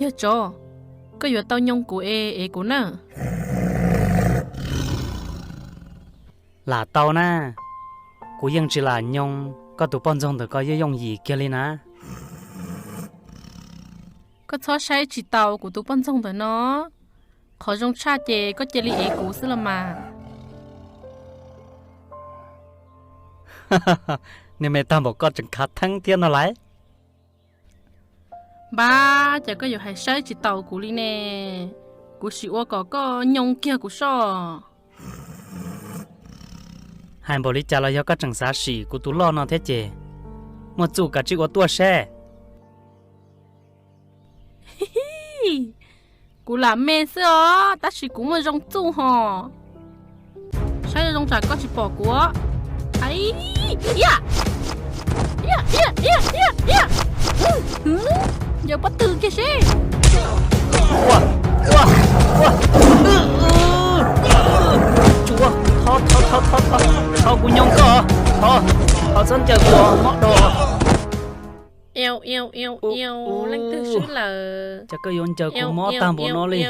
Yawg tsov, koj yuav tau nyoo kuv es ev kuv na. Lam tau na, kuv yeej tsis lam nyoo, koj tus poj ntxoog ntawm ko yeej yooj yim kiag li na. Koj txhob saib tsis taus kuv tus poj ntxoog ntawm no, qhov zoo tshaj ces koj cia li ev kuv xwb los mas. Niag me tag npaum koj tseem khav theeb thiab no lauj. Npab, cas koj yuav hais saib tsis taus kuv li ne? Kuv sim ua kom koj nyoo kiag kuv soj. Hais npaum li cas los yog koj tseem xav sim kuv tus loj no thiab ces, muaj txuj kav tsij ua tuaj seb. Kuv lam me xwb os, tab sis kuv muaj zoo txuj hos. Saib zoo tsam koj tsis pom kuv. Ai, ya, ya, ya, ya, ya, ya. Ncaws pob tw kiag seb. Ua, ua, ua. Tsuav, thov, thov, thov, thov, thov, thov kuv nyoo koj, thov, thov txhob ncaws kuv mob dua. Iau, iau, iau, iau, leej twg swb lawm? Cas koj yuav ncaws kuv mob tag npaum no li?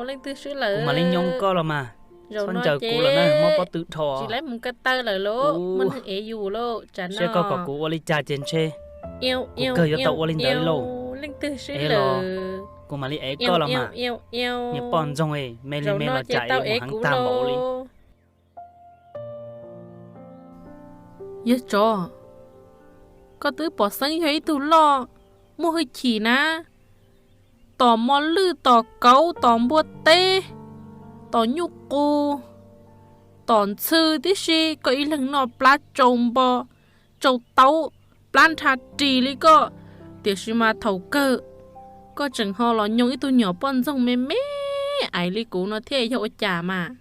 Leej twg swb lawm? Kuv mam li nyoo koj los mas. Txhob ncaws kuv lawm na, mob pob tw dhau. Tsis laib mus ko taw lawm lauj, muaj neeg ev yus lauj, tsam no. Seb koj kom kuv ua li cas ces ntshe kuv kawg yuav tau ua li ntawd lauj. Leej twg swb lawm? Kuv mam li ev koj los mas. Niag poj ntxoog, me li me los cas ev mus heev tag npaum li. Yawg tsov, koj twb pom xeeb yog ib tug loj muaj hwj chim na, tom mos lwj, tom kauv, tom npua teb, tom nyuj qus, tom ntxhw tib si, koj ib leeg noj plab tsau npo, tsau taub, plab nrha ris li koj, tiam sis mas thaum kawg koj tseem ho los nyoo ib tug nyuam poj ntxoog me me aiv li kuv no thiab yog ua cas mas?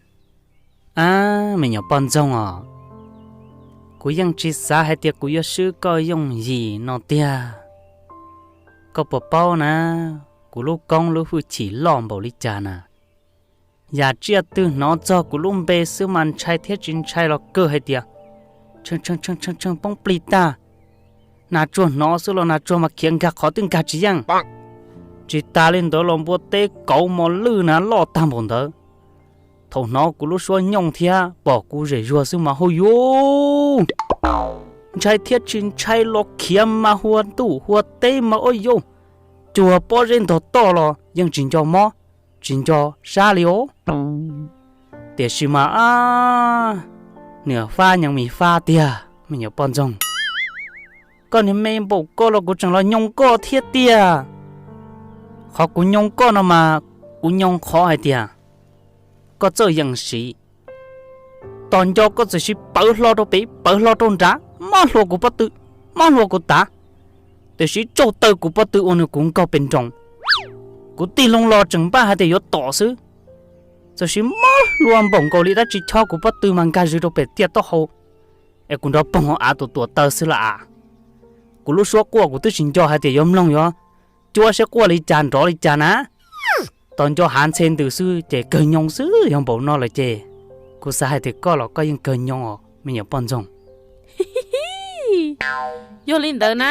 Ab, me nyuam poj ntxoog os, kuv yeej tsis xav hais tias kuv yuav swb koj yooj yim no tiag. Koj puas paub na, kuv lub koob lub hwj chim loj npaum li cas na? Yam tsiaj twg hnov txog kuv lub npe xwb mas ntshai thiab tsis ntshai los kawg hais tias tshee tshee tshee tshee poob plig tag. Nas tsuag hnov xwb los nas tsuag mas khiav nkag qhov twg nkag tsis yeej. Tsis tas li ntawd los npua teb kauv mos lwj na loj tag npaum ntawd, thaum hnov kuv lub suab nyooj thiab pom kuv zem zuag xwb mas hauj yuj, ntshai thiab tsis ntshai los khiav mas hua ntuj hua teb mas ua yuj, cuag pob zeb ntog toj los yeej tsis nco mob tsis nco sab li os. Tiam sis mas ab, niam fab nyob mis fab tiag me nyuam poj ntxoog. Koj niag me npaum koj los kuv tseem los nyoo koj thiab tiag. Qhov kuv nyoo koj no mas kuv nyoo qhov hais tias koj txawj yeem siv. Tos nco koj txawm siv pawv hlo rau pem pawv hlo rau nrad, mob hlua kuv pob tw, mob hlua kuv tav. Tiam sis tsauj taw kuv pob tw ua nws kuv nkaug pes nroos. Kuv tig loo los tseem npaj hais tias yuav tom xwb, txawm siv mob hlua npaum nkaus li dab tsi chob kuv pob tw mas nkag zws rau pem tiaj taub hau, es kuv nrov poog hauv av tuam tuam taw xwb las as. Kuv lub suab quaj kuv twb tsis nco hais tias yuav mloog yuav cuab seb quaj li cas nrov li cas na. Tos nco hav ntxhe ntws xwb ces kawg nyoo xwb, yog npaum no lawm ces kuv xav hais tias koj los koj yeej kawg nyoo os me nyuam poj ntxoog. Yog li ntawd na,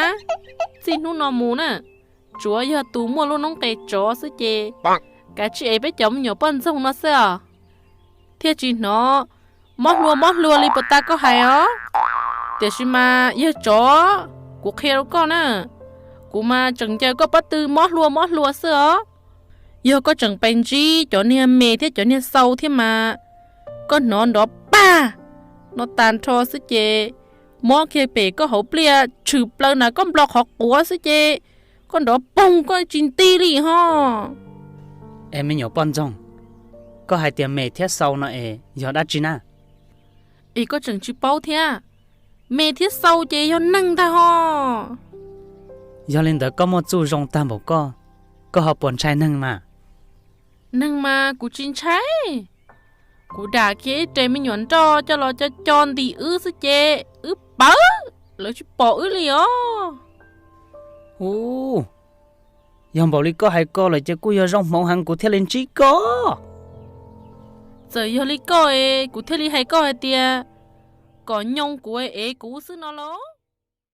txij hnub no mus na, tsuav yog tus muaj lub noob qes tsov xwb ces kav tsij ev peb cov me nyuam poj ntxoog no xwb os, thiaj tsis hnov mob hlua mob hlua li puas tas koj hais os. Tiam sis mas yawg tsov, kuv qhia rau koj na, kuv mas tseem ncaws koj pob tw mob hlua mob hlua xwb os. Yog koj tseem pes ntsib cov niag me thiab cov niag xau thiab mas, koj hnov nrov pag no tag nrho xwb ces mob kiag pem koj hauv pliaj tshwm plaws na koj nplo qhov quav xwb ces koj nrov poog koj tsis nti li ho. Es me nyuam poj ntxoog, koj hais tias me thiab xau no es yog dab tsi na? Es koj tseem tsis paub thiab, me thiab xau ces yog neeg ntag ho. Yog li ntawd koj muaj txuj zoo tag npaum koj, koj ho puas ntshai neeg mas? Neeg mas kuv tsis ntshai. Kuv dam kiag ib re me nyuam nroj coj los co co ntim wb xwb ces wb pawv, lawv tsis pom wb li os. Ub, yog npaum li koj hais ko lawm ces kuj yog zoo hmoov heev kuv thiaj li ntsib koj. Txawm yog li koj es kuv thiaj li hais koj hais tias kom nyoo kuv es ev kuv xwb no los?